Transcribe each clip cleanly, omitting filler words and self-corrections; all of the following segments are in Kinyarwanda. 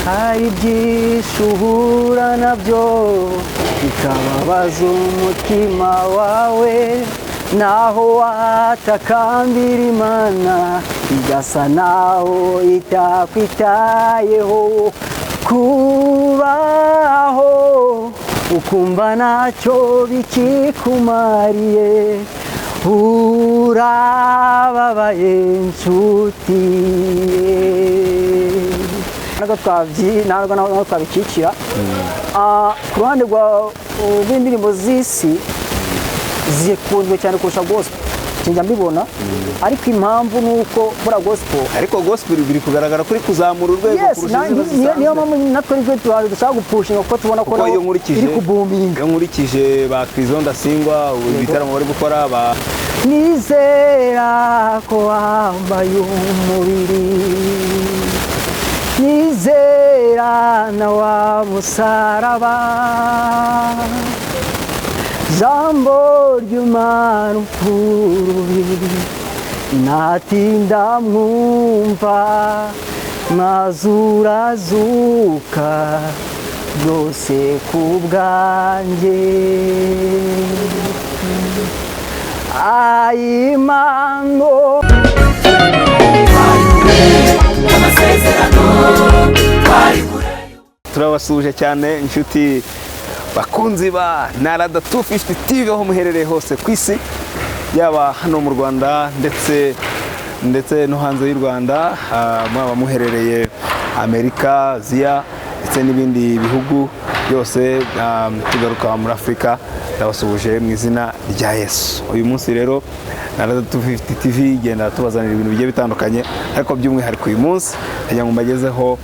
Hari byinshi uhura nabyo bikababaza umutima wawe, naho watakambira Imana igasa naho itakwitayeho. Kubaho ukumva ntacyo bikikumariye, urababaye nshuti. Ntabwo twabikikira. Ku ruhande rw'indirimbo z'isi zikunzwe cyane kurusha gospel, njya mbibona, ariko impamvu ni uko buriya gospel Ariko gospel biri kugaragara kuri kuzamura urwego kurusha izindi niyo zisanzwe. mpamvu natwe aribyo dushaka gupushinga, kuko tubona ko Kuko naho iyo nkurikije iri kubuminga. Iyo nkurikije ba Chryso Ndasingwa, ubu ibitaramo bari gukora ba Nizera ko wambaye umubiri, nizera na wa musaraba, jambo ry'Imana upfurubi, natinda mwumva mazurazuka byose ku bwanjye. Ayimano. Turabasuhuje cyane, inshuti bakunzi ba Narada 250 TV, aho muherereye hose ku isi, yaba hano mu Rwanda ndetse no hanze y'u Rwanda, mwaba muherereye Amerika, Aziya ndetse n'ibindi bihugu byose, tugaruka muri Afurika, ndabasuhuje mu izina rya Yesu. Uyu munsi rero Narada 250 TV igenda tubazanira ibintu bigiye bitandukanye, ariko by'umwihariko uyu munsi ndagira ngo mbagezeho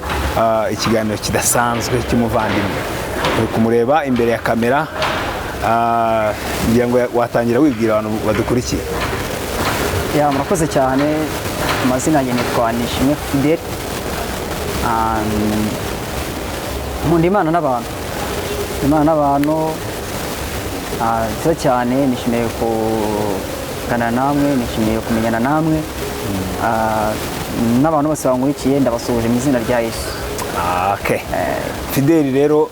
ikiganiro kidasanzwe cy'umuvandimwe uri kumureba imbere ya kamera. Ngira ngo watangira wibwira abantu badukurikiye. Ya, murakoze cyane. Amazina yanjye nitwa Nishimwe Fidel. Nkunda Imana n'abantu, Imana n'abantu. Byiza cyane, nishimiye kuganira namwe, nishimiye kumenyana namwe. N'abantu bose bankurikiye ndabasuhuje mu izina rya Yesu. Okay. Fideli rero,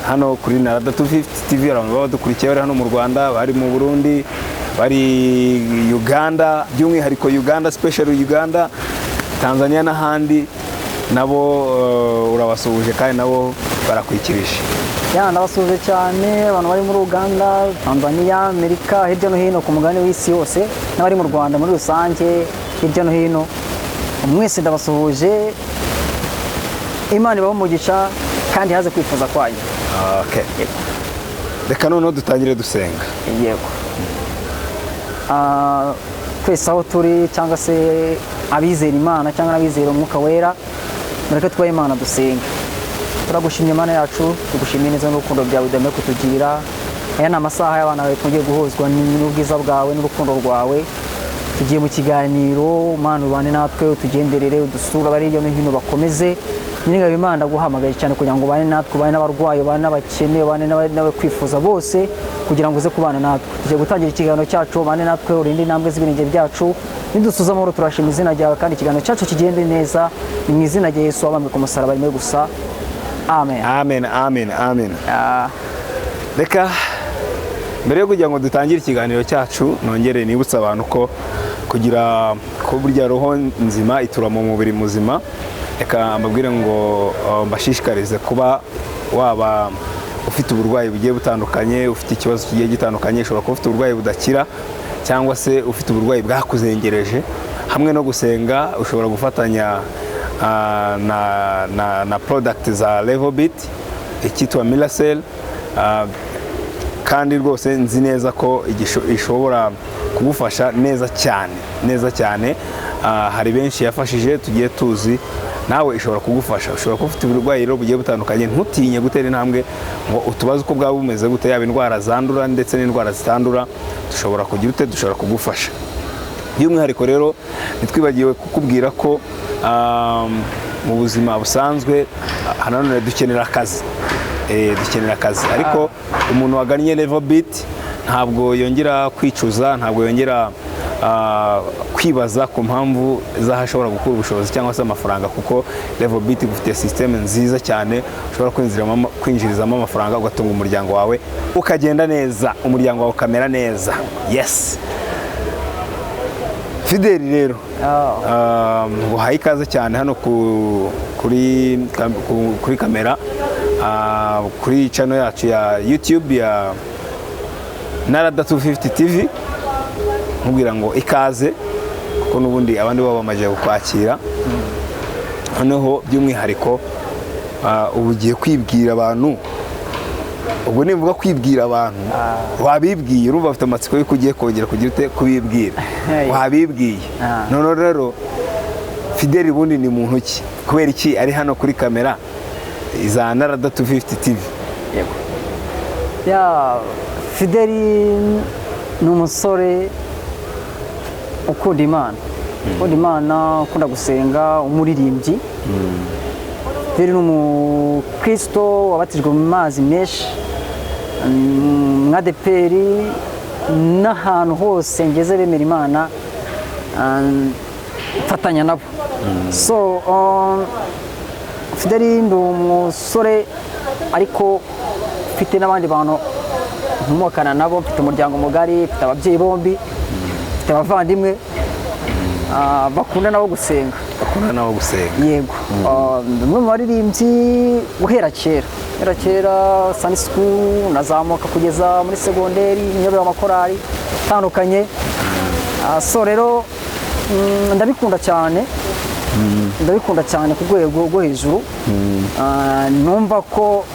hano kuri Narada 250 TV hari abantu baba badukurikiye bari hano mu Rwanda, bari mu Burundi, bari Uganda, by'umwihariko Uganda, special Uganda, Tanzania n'ahandi, nabo urabasuhuje kandi nabo barakwikirije. Ya, ndabasuhuje cyane abantu bari muri Uganda, Tanzania, Amerika, hirya no hino ku mugabane w'isi yose, n'abari mu Rwanda muri rusange, hirya no hino mwese ndabasuhuje. Imana ibahe umugisha kandi haze kwifuza kwanyu. Okay. Reka noneho dutangire dusenga. Yego. Twese aho turi, cyangwa se abizera Imana cyangwa n'abizera Umwuka Wera, mureke twubahe Imana dusenge. Turagushimye Imana yacu, tugushimiye neza n'urukundo byawe udahwema kutugirira. Aya ni amasaha y'abana bawe, twongeye guhuzwa n'ubwiza bwawe n'urukundo rwawe. Tugiye mu kiganiro, Mana ubane natwe, utugenderere, udusure, abari hirya no hino bakomeze. Nyiringabo Imana, ndaguhamagaye cyane kugira ngo ubane natwe, ubane n'abarwayi, ubane n'abakene, ubane n'abakwifuza bose, kugira ngo uze kubana natwe. Tugiye gutangira ikiganiro cyacu, ubane natwe, urinde intambwe z'ibirenge byacu. Nidusuza amahoro turashima izina ryawe, kandi ikiganiro cyacu kigende neza. Ni mu izina rya Yesu wabambwe ku musaraba rimwe gusa, amen. Amen, amen, amen. Reka mbere yo kugira ngo dutangire ikiganiro cyacu, nongere nibutse abantu ko kugira ko burya roho nzima itura mu mubiri muzima. Reka mbabwire ngo mbashishikarize kuba waba ufite uburwayi bugiye butandukanye, ufite ikibazo kigiye gitandukanye, ushobora kuba ufite uburwayi budakira cyangwa se ufite uburwayi bwakuzengereje, hamwe no gusenga ushobora gufatanya na product za Level Beat, icyitwa Miracel, kandi rwose nzi neza ko ishobora kugufasha neza cyane, neza cyane. Hari benshi yafashije tugiye tuzi, nawe ishobora kugufasha. Ushobora kuba ufite uburwayi rero bugiye butandukanye, ntutinye gutera intambwe ngo utubaze uko bwaba bumeze gute, yaba indwara zandura ndetse n'indwara zitandura, dushobora kugira ute, dushobora kugufasha. By'umwihariko rero ntitwibagiwe kukubwira ko mu buzima busanzwe nanone dukenera akazi. Dukenera akazi, ariko umuntu wagannye Level Beat ntabwo yongera kwicuza, ntabwo yongera kwibaza ku mpamvu z'aho ashobora gukura ubushobozi cyangwa se amafaranga, kuko Level Beat igufitiye system nziza cyane ushobora kwinjirizamo amafaranga, ugatunga umuryango wawe ukagenda neza, umuryango wawe ukamera neza. Yes, Fideli rero, nguhaye ikaze cyane hano kuri kamera, kuri channel yacu ya YouTube ya Narada 250 TV, nkubwira ngo ikaze, kuko n'ubundi abandi baba bamaze kukwakira. Noneho by'umwihariko, ubu ugiye kwibwira abantu. Ubwo nivuga kwibwira abantu, wabibwiye, urumva bafite amatsiko y'uko ugiye kongera kugira ute kubibwira. Hey. Wabibwiye. Noneho rero, Fideli ubundi ni muntu ki? Kubera iki ari hano kuri kamera za Narada 250 TV? Yego. Ya, Fideli ni umusore ukunda Imana, ukunda Imana, ukunda gusenga, umuririmbyi. Fideli ni umukristo wabatijwe mu mazi menshi, mw'ADEPR n'ahantu hose ngeze bemera Imana, mfatanya nabo. So Fideli ni umusore ariko mfite n'abandi bantu nkomokana nabo. Mfite umuryango mugari, mfite ababyeyi bombi, mfite abavandimwe bakunda nabo gusenga. Bakunda nabo gusenga. Yego. Ndi umwe mu baririmbyi guhera kera, guhera kera Sunday school, nazamuka kugeza muri segonderi, nyobewe amakorari atandukanye. So rero ndabikunda cyane, ndabikunda cyane ku rwego rwo hejuru. Numva ko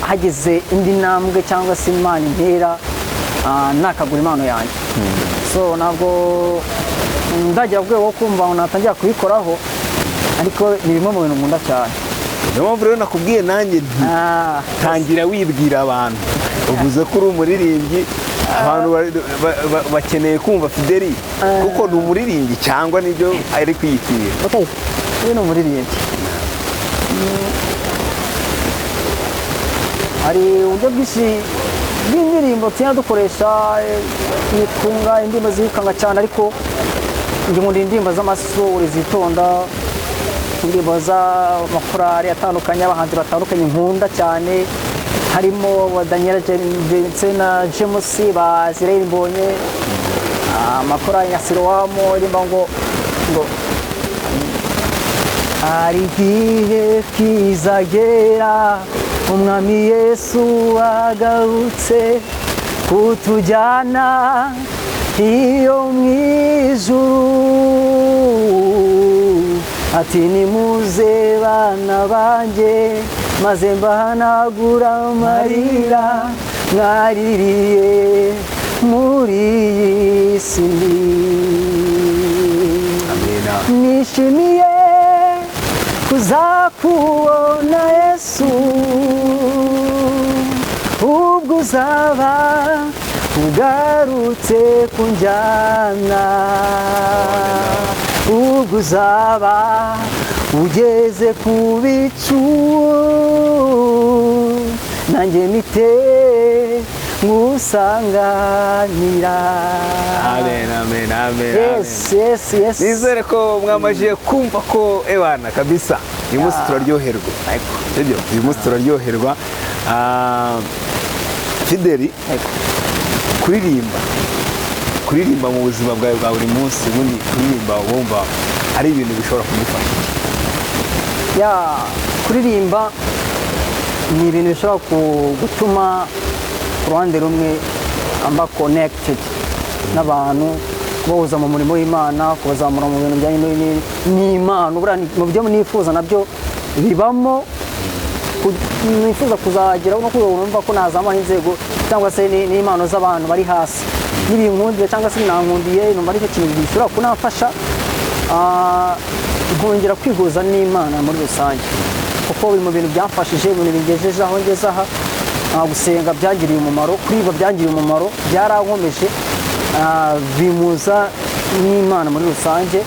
hageze indi ntambwe cyangwa se Imana intera, nakagura impano yanjye. So ntabwo ndagera ku rwego rwo kumva ngo natangira kubikoraho, ariko ni bimwe mu bintu nkunda cyane. Niyo mpamvu rero nakubwiye nanjye nti tangira wibwira abantu. Uvuze ko uri umuririmbyi, abantu bakeneye kumva Fideli kuko ni umuririmbyi cyangwa nibyo ari kwiyitirira? Okay, uyu ni umuririmbyi. Hari uburyo bwinshi bw'indirimbo tugenda dukoresha, imikunga, indirimbo zirukanga cyane, ariko njye nkunda indirimbo z'amasuri zitonda, indirimbo z'amakorari atandukanye, abahanzi batandukanye nkunda cyane harimo ba Daniel ndetse na James, ba Israel Mbonye, amakorari nka Siloam irimba ngo hari igihe kizagera Umwami Yesu agarutse kutujyana iyo mu ijuru, ati nimuze bana banjye, maze mbahanagura amarira mwaririye muri iyi si mbi. Amina. Nishimiye kuzakubona Yesu, ubwo uzaba ugarutse kunjyana, ubwo uzaba ugeze ku bicu, nanjye mite ngusanganira. Amen, amen, amen. Yes. Nizere ko mwamajije kumva ko ewana kabisa uyu munsi turaryoherwa, sibyo? Uyu munsi turaryoherwa. Fideli, kuririmba mu buzima bwawe bwa buri munsi, ubundi kuririmba wumva ari ibintu bishobora kugufasha iki? Ya, kuririmba ni ibintu bishobora gutuma ku ruhande rumwe amba connected n'abantu, kubahuza mu murimo w'Imana, kubazamura mu bintu bijyanye n'Imana. Buriya mu byo nifuza nabyo bibamo, nifuza kuzageraho no kureba, numva ko nazamura inzego cyangwa se n'impano z'abantu bari hasi, nibinkundiye cyangwa se binankundiye, numva aricyo kintu gishobora kunamfasha, nkongera kwihuza n'Imana muri rusange, kuko biri mu bintu byamfashije, ibintu bingejeje aho ngeze aha. Gusenga byangiriye umumaro, kuririmba byangiriye umumaro, byarankomeje, bimuza n'Imana muri rusange.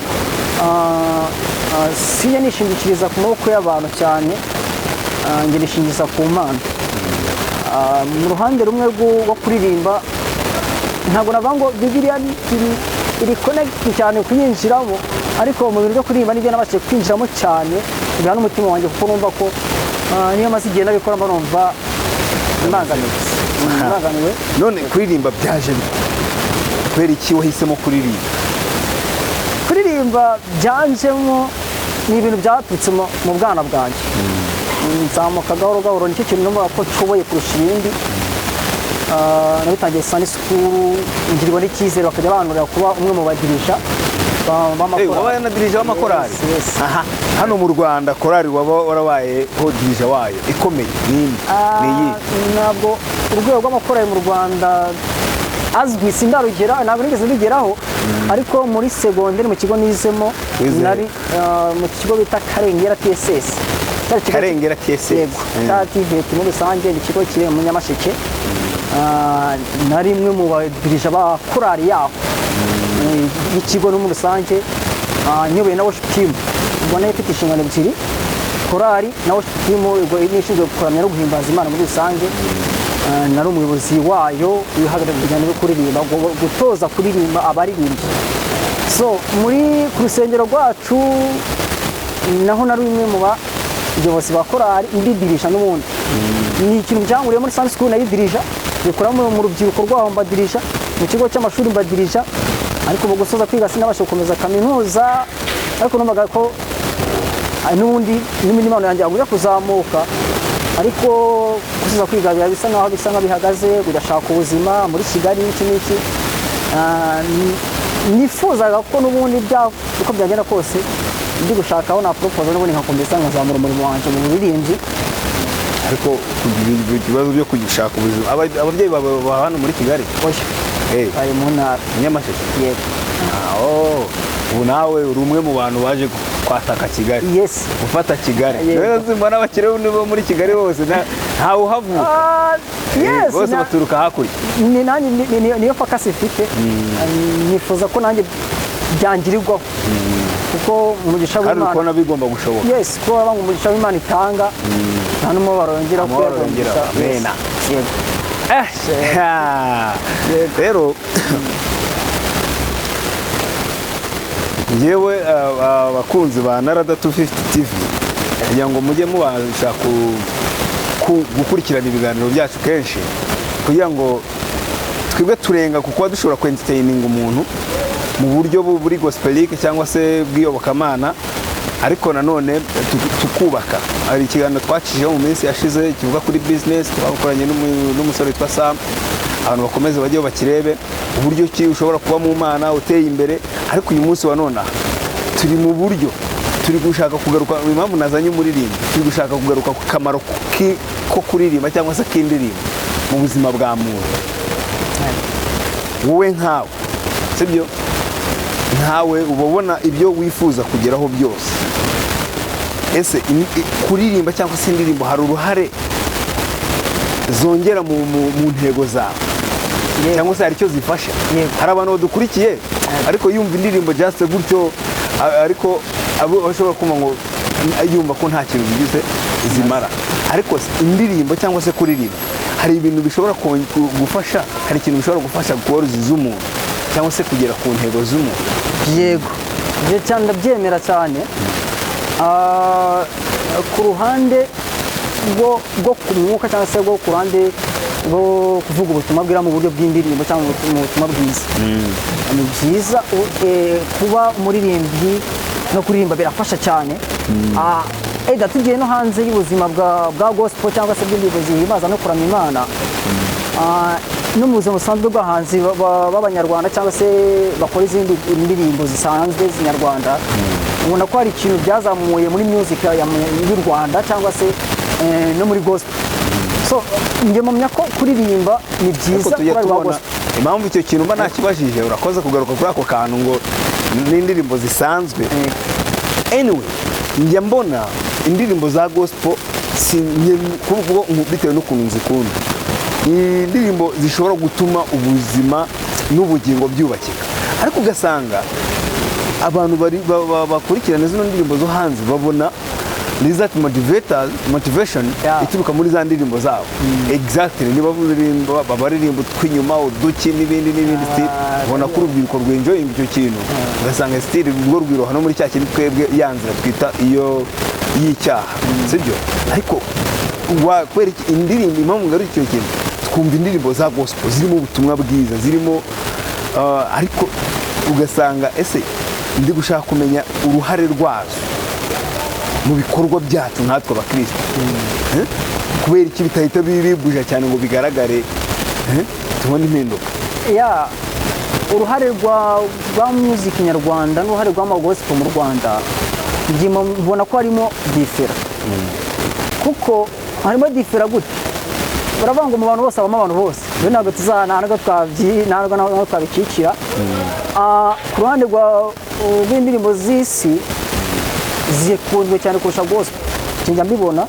Sinjya nishingikiriza ku maboko y'abantu cyane, njye nishingikiriza ku Mana. Mu ruhande rumwe rwo kuririmba, ntabwo navuga ngo Bibiliya iri connect cyane kuyinjiramo, ariko mu bintu byo kuririmba nibyo nabashije kwinjiramo cyane, biha n'umutima wanjye, kuko numva ko niyo maze igihe nabikora mba numva mbangamiwe. Mbangamiwe. None kuririmba byaje bite? Kubera iki wahisemo kuririmba? Kuririmba byanjemo, ni ibintu byaturutse mu bwana bwanjye, nzamuka gahoro gahoro. Nicyo kintu numva ko nshoboye kurusha ibindi. Nabitangiye Sunday school, ngirwa n'icyizere, bakajya banurira kuba umwe mu badirija b'amakorali. Wabaye na dirija w'amakorali? Yes. Aha hano mu Rwanda, korali waba warabaye ho dirija wayo ikomeye ni inde? Ni iyi? Ntabwo urwego rw'amakorali mu Rwanda azwi sindarugera, ntabwo nigeze mbigeraho, ariko muri segonderi mu kigo nizemo Wize? nari mu kigo bita Karengera TSS. Cyari ikigo Karengera TSS. Yego, cya TVET muri rusange, ni ikigo kiri mu Nyamasheke. Nari imwe mu badirija ba korali yaho y'ikigo no muri rusange. Nyoboye na worship team. Ubwo nayo ifite inshingano ebyiri, korali na worship team, ubwo ni ishinzwe kuramya no guhimbaza Imana muri rusange. Nari umuyobozi wayo uhagarariye ibijyanye no kuririmba, gutoza kuririmba abaririmbyi. So muri ku rusengero rwacu naho nari umwe mu bayobozi ba korali, mbidirisha n'ubundi. Ni ikintu byanguriye muri Sunday school, nayidirija bikora mu rubyiruko rwaho, mbadirija mu kigo cy'amashuri, mbadirija. Ariko mu gusoza kwiga sinabasha gukomeza kaminuza, ariko numvaga ko n'ubundi n'indi mpano yanjye yagumya kuzamuka. Ariko gusoza kwiga biba bisa nkaho bihagaze, kujya ubuzima muri Kigali n'iki n'iki. Nifuzaga ko n'ubundi bya uko byagenda kose ndi gushaka aho naporopoza, n'ubundi nkakomeza nkazamura umurimo wanjye mu buririmbyi. Ariko kugira ibibazo byo gushaka ubuzima, ababyeyi bawe baba hano muri Kigali? Oya. Eh. Bari mu ntara. Nyamasheke? Yego. Oh, ubu nawe uri umwe mu bantu baje kwataka Kigali? Yes. Gufata Kigali. Yego. Rero mbona abakire bo muri Kigali bose ntawe uhavuka. Yes. Bose baturuka hakurya. Ni nanjye niyo focus ifite. Nifuza ko nanjye byangirirwaho, kuko umugisha Kandi uri w'Imana kubona bigomba gushoboka. Yes, kuko baba ngo umugisha w'Imana itanga nta n'umubabaro yongera. Umubabaro yongeraho. Amena. Yego. Rero ngewe, abakunzi ba Narada 250 TV, kugira ngo mujye mubasha gukurikirana ibiganiro byacu kenshi, kugira ngo twebwe turenga ku kuba dushobora kwentertaininga umuntu mu buryo buri gospelique cyangwa se bw'iyobokamana, ariko nanone tukubaka. Hari ikiganiro twacijeho mu minsi yashize kivuga kuri business, twakoranye n'umusore witwa Sam. Abantu bakomeze bajye bakirebe uburyo ki ushobora kuba mu Mana uteye imbere. Ariko uyu munsi wa none aha turi mu buryo turi gushaka kugaruka, impamvu nazanye umuririmbyi, turi gushaka kugaruka ku kamaro ko kuririmba cyangwa se k'indirimbo mu buzima bwa muntu. Wowe nkawe, sibyo, nkawe uba ubona ibyo wifuza kugeraho byose. Ese kuririmba cyangwa se indirimbo hari uruhare zongera mu ntego zawe? Yego. Cyangwa se hari icyo zifasha? Yego. Hari abantu badukurikiye ariko yumva indirimbo just gutyo, ariko abo bashobora kumva ngo yumva ko nta kintu zigize zimara. Ariko se indirimbo cyangwa se kuririmba hari ibintu bishobora gufasha, hari ikintu bishobora gufasha goals z'umuntu cyangwa se kugera ku ntego z'umuntu? Yego, ibyo cyane ndabyemera cyane. Ku ruhande rwo ku mwuka cyangwa se rwo ku ruhande rwo kuvuga ubutumwa bwira mu buryo bw'indirimbo cyangwa mu butumwa bwiza, ni byiza kuba umuririmbyi no kuririmba birafasha cyane. Eda tugiye no hanze y'ubuzima bwa gospel cyangwa se bw'indirimbo zihimbaza no kuramya Imana, no mu buzima busanzwe bw'abahanzi b'abanyarwanda cyangwa se bakora izindi ndirimbo zisanzwe z'inyarwanda, ubona ko hari ikintu byazamuye muri music y'u Rwanda cyangwa se no muri gospel. So njye mpamya ko kuririmba ni Ariko byiza tujya kuri abo ba tubona gospel. Impamvu icyo kintu mba nakibajije, urakoze kugaruka kuri ako kantu ngo n'indirimbo zisanzwe. Anyway, njya mbona indirimbo za gospel, si kuvuga bitewe n'ukuntu nzikunda, ni indirimbo zishobora gutuma ubuzima n'ubugingo byubakika, ariko ugasanga abantu bakurikirana zino ndirimbo zo hanze babona result motivators, motivation ituruka muri za ndirimbo zabo. Exactly, niba baririmba, baririmba utw'inyuma, uduki n'ibindi n'ibindi, still ubona ko urubyiruko rw'enjoyinga icyo kintu, ugasanga still rwo rwiroha no muri cya kintu twebwe ya nzira twita iyo y'icyaha, sibyo? Ariko kubera iki indirimbo, impamvu ngaruka icyo kintu, twumva indirimbo za gospel zirimo ubutumwa bwiza, zirimo ariko ugasanga, ese ndi gushaka kumenya uruhare rwazo mu bikorwa byacu nkatwe abakristo? Eh? Kubera iki bitahita bibugija cyane ngo bigaragare, tubone impinduka? Ya, uruhare rwa music nyarwanda n'uruhare rw'ama gospel mu Rwanda, njye mbona ko harimo différence. Kuko harimo différence gute? Baravuga ngo mu bantu bose habamo abantu bose. Rero ntabwo tuzana, ntabwo twabikikira. Ku ruhande rw'indirimbo z'isi zikunzwe cyane kurusha gospel, njya mbibona,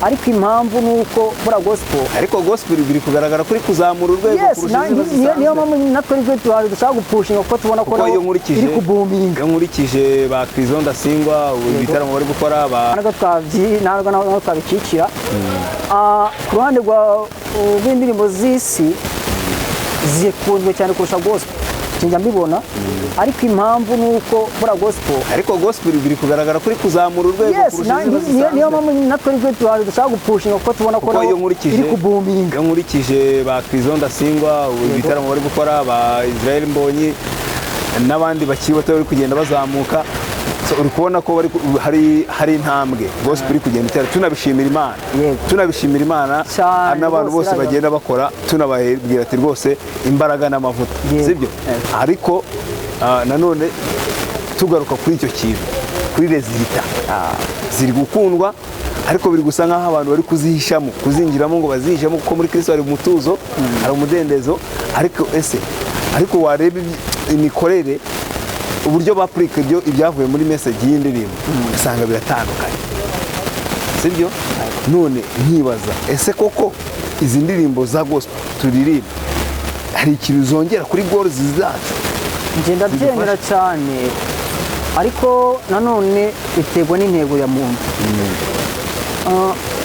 ariko impamvu ni uko buriya gospel Ariko gospel biri kugaragara kuri kuzamura urwego kurusha izindi niyo zisanzwe. mpamvu natwe aribyo dushaka gupushinga, kuko tubona ko Kuko nabo iyo nkurikije iri kubuminga. Iyo nkurikije ba Chryso Ndasingwa, ubu ibitaramo bari gukora ba Ntabwo twabikikira. Ku ruhande rw'indirimbo z'isi zikunzwe cyane kurusha gospel, njya mbibona, ariko impamvu ni uko buriya gospel Ariko gospel biri kugaragara kuri kuzamura urwego kurusha izindi niyo zisanzwe. mpamvu natwe aribyo dushaka gupushinga, kuko tubona ko Kuko nabo iyo nkurikije iri kubuminga. Iyo nkurikije ba Chryso Ndasingwa, ubu ibitaramo bari gukora, ba Israel Mbonyi n'abandi bakiri bato bari kugenda bazamuka. So, uri kubona ko hari intambwe gospel iri kugenda itera, tunabishimira Imana. Tunabishimira Imana Cyane n'abantu rwose, bose bagenda bakora, tunababwira ati rwose imbaraga n'amavuta. Sibyo? Yego. Ariko nanone tugaruka kuri icyo kintu, kuri résultat, ziri gukundwa, ariko biri gusa nk'aho abantu bari kuzihishamo, kuzinjiramo ngo bazihishemo, kuko muri Kristo hari umutuzo, hari umudendezo. Ariko ese, ariko wareba imikorere, uburyo bapurika ibyo ibyavuye muri message y'indirimbo, usanga biratandukanye, sibyo? None nkibaza, ese koko izi ndirimbo za gospel turirimba hari ikintu zongera kuri goals zacu? Njye ndabyemera cyane, ariko nanone biterwa n'intego ya muntu.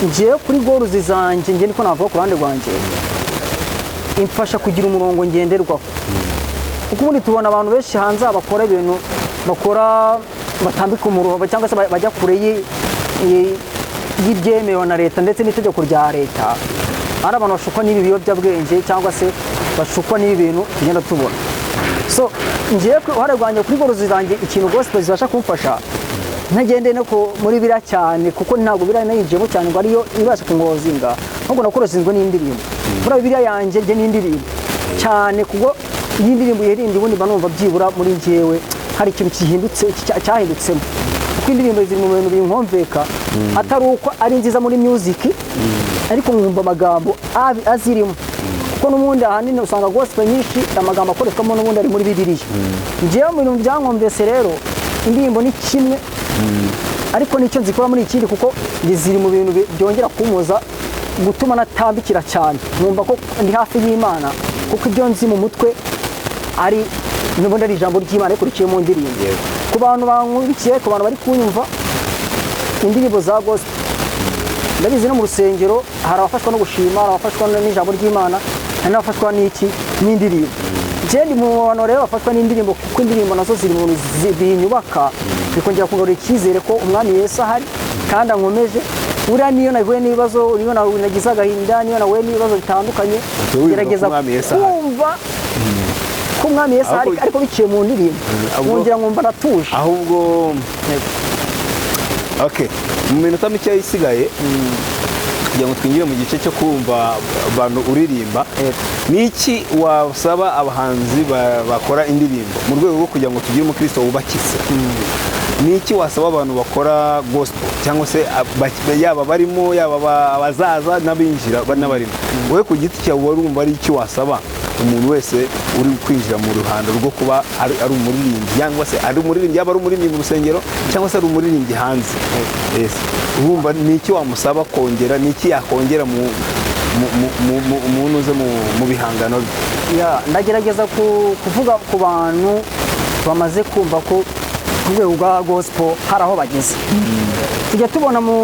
Njyewe kuri goals zanjye, njye niko navuga ku ruhande rwanjye, imfasha kugira umurongo ngenderwaho, kuko ubundi tubona abantu benshi hanze aha bakora ibintu, bakora batambika umurongo cyangwa se bajya kure y'ibyemewe na leta ndetse n'itegeko rya leta, ari abantu bashukwa n'ibi biyobyabwenge cyangwa se bashukwa n'ibi bintu tugenda tubona. So ngiye ku ruhare rwanjye, kuri goals zanjye, ikintu gospel zibasha kumfasha, ntagendeye no muri biriya cyane, kuko ntabwo biriya nayinjiyemo cyane ngo ariyo ibasha kungozinga, ahubwo nakorosinzwe n'indirimbo. Buriya biriya yanjye njye n'indirimbo cyane, kuko iyo indirimbo yiririmbye, ubundi mba numva byibura muri njyewe hari ikintu gihindutse, cyahindutsemo, kuko indirimbo ziri mu bintu binkomveka, atari uko ari nziza muri music, ariko nkumva amagambo azirimo, kuko n'ubundi ahanini usanga gospel nyinshi amagambo akoreshwamo n'ubundi ari muri Bibiliya. Njyewe mu bintu byankomvese rero, indirimbo ni kimwe, ariko nicyo nzikora muri ikindi, kuko njye ziri mu bintu byongera kumpoza, gutuma natambikira cyane, nkumva ko ndi hafi y'Imana, kuko ibyo nzi mu mutwe ari n'ubundi ari ijambo ry'Imana ariko riciye mu ndirimbo. Ku bantu bankurikiye, ku bantu bari kunyumva, indirimbo za gospel, ndabizi no mu rusengero hari abafashwa no gushima, hari abafashwa n'ijambo ry'Imana, hari n'abafashwa n'iki, n'indirimbo. Njye ndi mu bantu rero bafashwa n'indirimbo, kuko indirimbo nazo ziri mu bintu binyubaka, bikongera kungarura icyizere ko Umwami Yesu ahari kandi ankomeje. Buriya niyo nahuye n'ibibazo, niyo nagize agahinda, niyo nahuye n'ibibazo bitandukanye, Wibuka ko gerageza Umwami Yesu ahari. kumva ko Umwami Yesu ahari, ariko biciye mu ndirimbo, nkongera nkumva natuje. Ahubwo okay, mu minota mike isigaye kugira ngo twinjire mu gice cyo kumva abantu uririmba, ni iki wasaba abahanzi bakora indirimbo mu rwego rwo kugira ngo tugire umukristo wubakitse? Ni iki wasaba abantu bakora gospel, cyangwa se yaba barimo, yaba abazaza n'abinjira n'abarimo? Wowe ku giti cyawe wari wumva ari iki wasaba umuntu wese uri kwinjira mu ruhando rwo kuba ari umuririmbyi, cyangwa se ari umuririmbyi, yaba ari umuririmbyi mu rusengero cyangwa se ari umuririmbyi hanze? Yes. Urumva ni iki wamusaba kongera, ni iki yakongera mu ntuze mu bihangano bye? Ya, ndagerageza kuvuga ku bantu bamaze kumva ko rwego rwa gospel hari aho bageze. Tujya tubona mu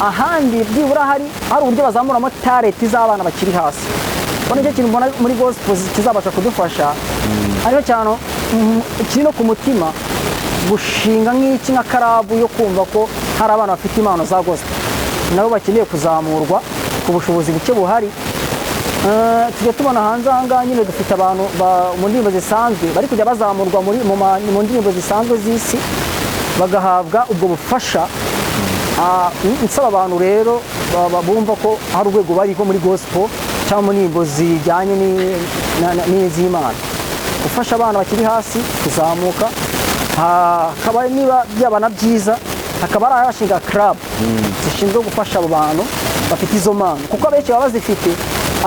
ahandi byibura hari uburyo bazamuramo talent z'abana bakiri hasi. Ubona nicyo kintu mbona muri gospel kizabasha kudufasha, ariko cyane kiri no ku mutima, gushinga nk'iki, nka club yo kumva ko hari abana bafite impano za gospel nabo bakeneye kuzamurwa ku bushobozi buke buhari. Tujya tubona hanze aha ngaha nyine dufite abantu mu ndirimbo zisanzwe bari kujya bazamurwa mu ndirimbo zisanzwe z'isi, bagahabwa ubwo bufasha. Nsaba abantu rero bumva ko hari urwego bariho muri gospel cyangwa mu ndirimbo zijyanye n'iz'Imana, gufasha abana bakiri hasi kuzamuka, hakaba niba byaba na byiza hakaba hari abashinga club zishinzwe gufasha abo bantu bafite izo mpano, kuko abenshi baba bazifite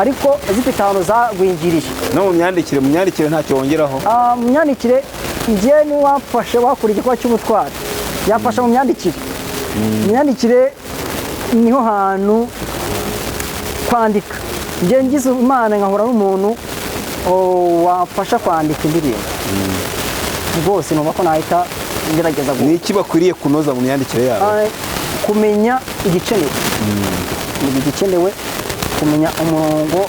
ariko zifite ahantu zagwingiriye. No mu myandikire ntacyo wongeraho? Mu myandikire, njye niwamfashe wakora igikorwa cy'ubutwari, yamfasha mu myandikire. Mu myandikire niho hantu kwandika. Njye ngize Imana nkahura n'umuntu wamfasha kwandika indirimbo, rwose numva ko nahita ngerageza Ni iki bakwiriye kunoza mu myandikire yabo? Kumenya igikenewe, kumenya igikenewe, kumenya umurongo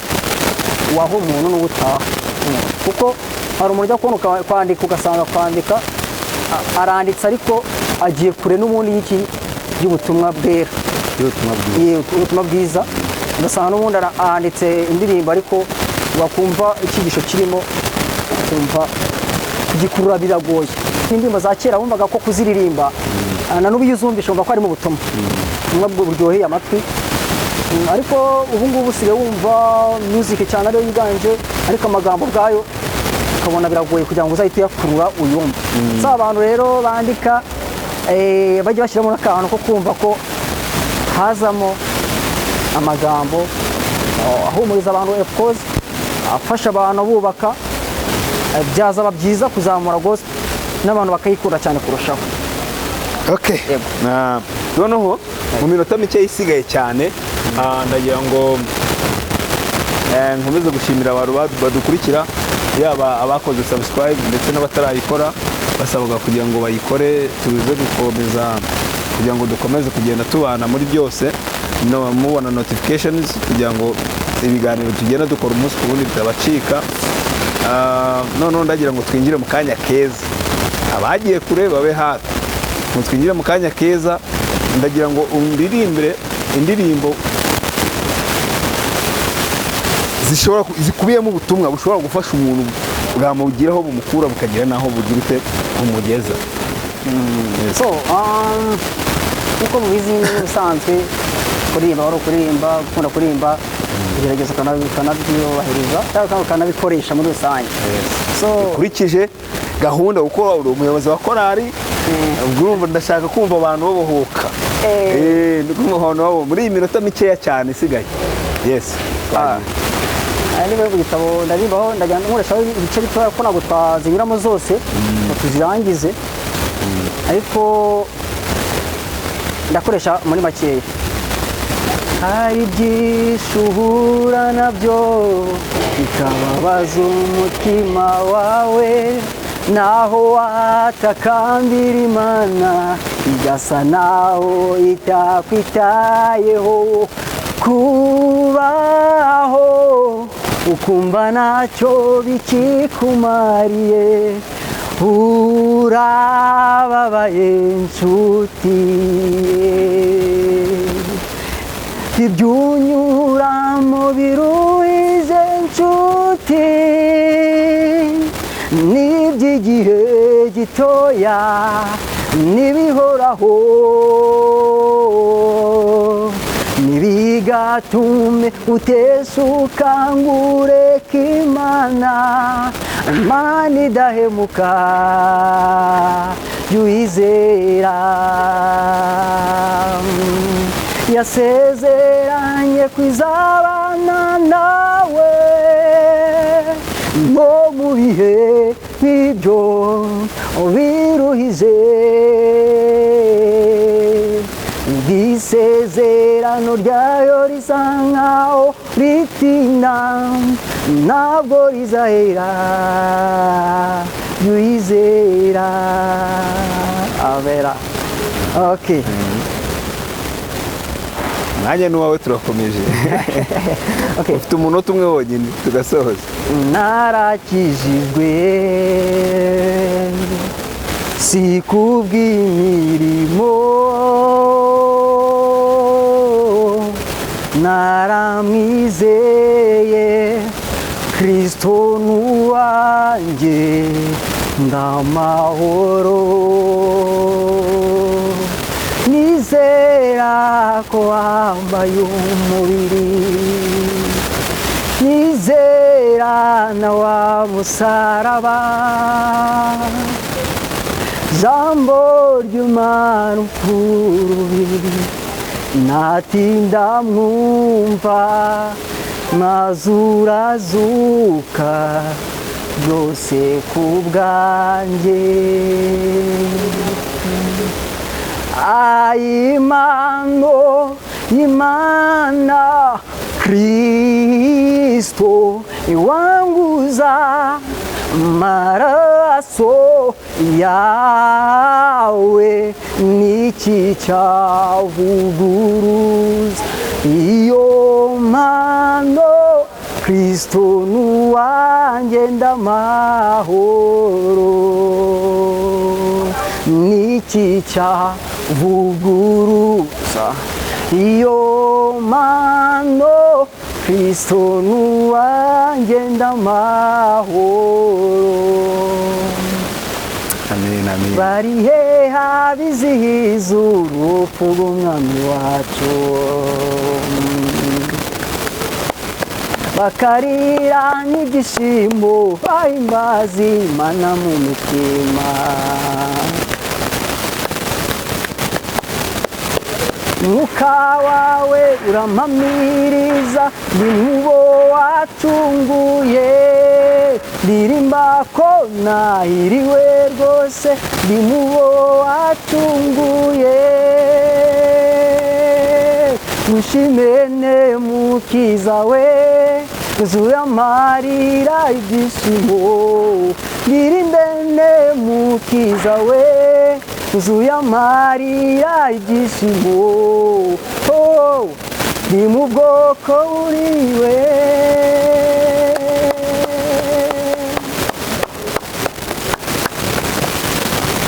waho umuntu n'uwutaha, kuko hari umuntu ujya kubona kwandika ugasanga kwandika aranditse ariko agiye kure n'ubundi y'iki, y'ubutumwa bwera. Y'ubutumwa bwiza. Ye, ubutumwa bwiza. Ugasanga n'ubundi aranditse indirimbo ariko wakumva icyigisho kirimo ukumva kugikurura biragoye. Indirimbo za kera wumvaga ko kuziririmba, na n'ubu iyo uzumvishe wumva ko harimo ubutumwa buryoheye amatwi. Ariko ubu ngubu usigaye wumva music cyane ariyo yiganje, ariko amagambo ubwayo ukabona biragoye kugira ngo uzahite uyakurura uyumve. Si abantu rero bandika, bajye bashyiramo n'akantu ko kumva ko hazamo amagambo ahumuriza abantu, of course afasha abantu bubaka, byazaba byiza kuzamura gospel n'abantu bakayikunda cyane kurushaho. Okay. Yego. Noneho mu minota mike isigaye cyane, ndagira ngo nkomeze gushimira abantu badukurikira, yaba abakoze subscribe ndetse n'abatarayikora, basabwa kugira ngo bayikore, tuze gukomeza kugira ngo dukomeze kugenda tubana muri byose, no mubona notifications kugira ngo ibiganiro tugenda dukora umunsi ku wundi bitabacika. Noneho ndagira ngo twinjire mu kanya keza, abagiye kure babe hafi, ngo twinjire mu kanya keza. Ndagira ngo undirimbire indirimbo zikubiyemo ubutumwa bushobora gufasha umuntu, bwamugiraho bumukura bukagira n'aho bugira ute bumugeza. Yes. So nkuko mubizi n'ubusanzwe kuririmba wari ukuririmba, gukunda kuririmba, kugerageza ukanabyubahiriza cyangwa ukanabikoresha muri rusange. So Ukurikije gahunda, kuko uri umuyobozi wa korali, ubwo urumva ndashaka kumva abantu babohoka. Ndi kumva abantu muri iyi minota mikeya cyane isigaye. Yes. Aya ni mu gitabo ndarimbaho, ndagenda nkoreshaho ibice bitoya kuko ntabwo twazinyuramo zose ngo tuzirangize, ariko ndakoresha muri makeya. Hari byinshi uhura nabyo bikababaza umutima wawe, naho watakambira Imana igasa naho itakwitayeho, kubaho ukumva ntacyo bikikumariye, urababaye nshuti. Ibyunyuramo biruhije nshuti, n'iby'igihe gitoya n'ibihoraho, ntibigatume utesuka ngo ureke Imana, Imana idahemuka, jya uyizera. Yasezeranye kwizabana nawe no mu bihe nk'ibyo biruhije. Isezerano ryayo risa nkaho ritinda, ntabwo rizahera. Yuyizera abera. Okay. Mwanya n'uwawe, turakomeje. Okay. Ufite umunota umwe wonyine tugasoza. Narakijijwe si kubw'imirimo, naramwizeye Kristo n'uwanjye, ndamahoro. Nizera ko wambaye umubiri, nizera na wa musaraba, jambo ry'Imana upfurubi, natinda mwumva mazurazuka byose ku bwanjye. Ayimano Imana Kristo iwanguza maraso yawe, niki cyavuguruza iyo mpano? Kristo nuwanjye, ndamahoro. Niki cyavuguruza iyo mpano? Kristo nuwanjye, ndamahoro. Amen, amen. Bari hehe abizihiza urupfu rw'umwami wacu, bakarira n'ibyishimo, bahimbaza Imana mu mitima? Mwuka wawe urampamiriza, ndi mubo wacunguye. Ndirimba ko nahiriwe rwose, ndi mubo wacunguye. Mushimene mukiza we, yuzuye amarira ibyishimo. Ndirimbene mukiza we, yuzuye amarira ibyishimo. Oh, ndi mu bwoko buriwe.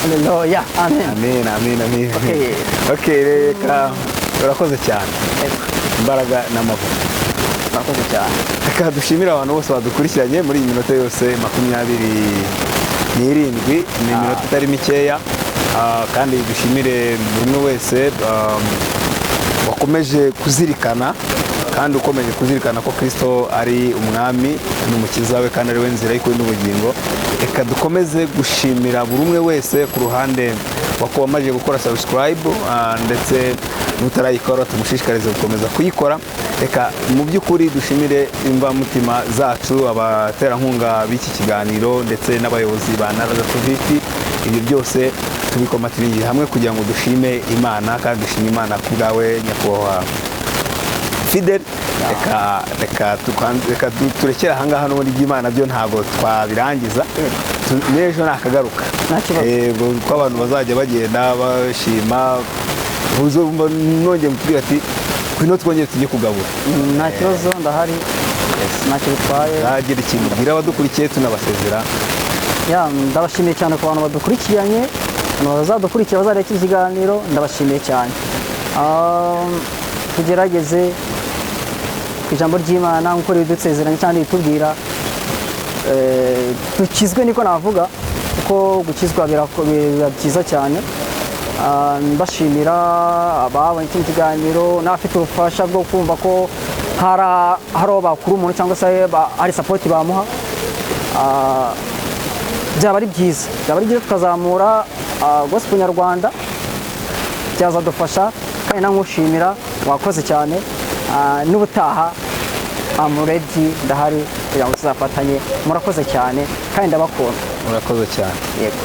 Haleluya, amen. Amen, amen, amen. Okay. Okay, reka, urakoze cyane. Imbaraga n'amavuta. Murakoze cyane. Reka dushimire abantu bose badukurikiranye muri iyi minota yose 27, ni iminota itari mikeya. Kandi dushimire buri umwe wese wakomeje kuzirikana kandi ukomeje kuzirikana ko Kristo ari umwami n'umukiza we, kandi ari we nzira y'ukuri n'ubugingo. Reka dukomeze gushimira buri umwe wese ku ruhande wakomeje gukora subscribe, ndetse n'utarayikora tumushishikarize gukomeza kuyikora. Reka mu by'ukuri dushimire imvamutima zacu, abaterankunga b'iki kiganiro ndetse n'abayobozi ba Narada 250. Ibyo byose tubikomatiriye hamwe kugira ngo dushime Imana, kandi dushime Imana ku bwawe, nyakubahwa Fidel. Reka turekere ahangaha, n'ubundi iby'Imana byo ntabwo twabirangiza. N'ejo nakagaruka. Nta kibazo. Yego, ko abantu bazajya bagenda bashima, uzumva nongeye mutubwira ati ngwino twongere tujye kugabura. Nta kibazo, ndahari, ntacyo bitwaye. Ntagira ikintu ubwira abadukurikiye tunabasezera. Ya, ndabashimiye cyane ku bantu badukurikiranye, abantu bazadukurikira, bazareba iki kiganiro, ndabashimiye cyane. Tugerageze ku ijambo ry'Imana nk'uko ridusezeranya cyangwa ritubwira, dukizwe, niko navuga, kuko gukizwa biba byiza cyane. Mbashimira ababonye kino kiganiro n'abafite ubufasha bwo kumva ko hari aho bakura umuntu cyangwa se hari support bamuha. Byaba ari byiza, byaba ari byiza tukazamura gospel nyarwanda, byazadufasha. Kandi nankushimira, wakoze cyane. N'ubutaha I'm ready, ndahari kugira ngo tuzafatanye. Murakoze cyane kandi ndabakunda. Murakoze cyane. Yego.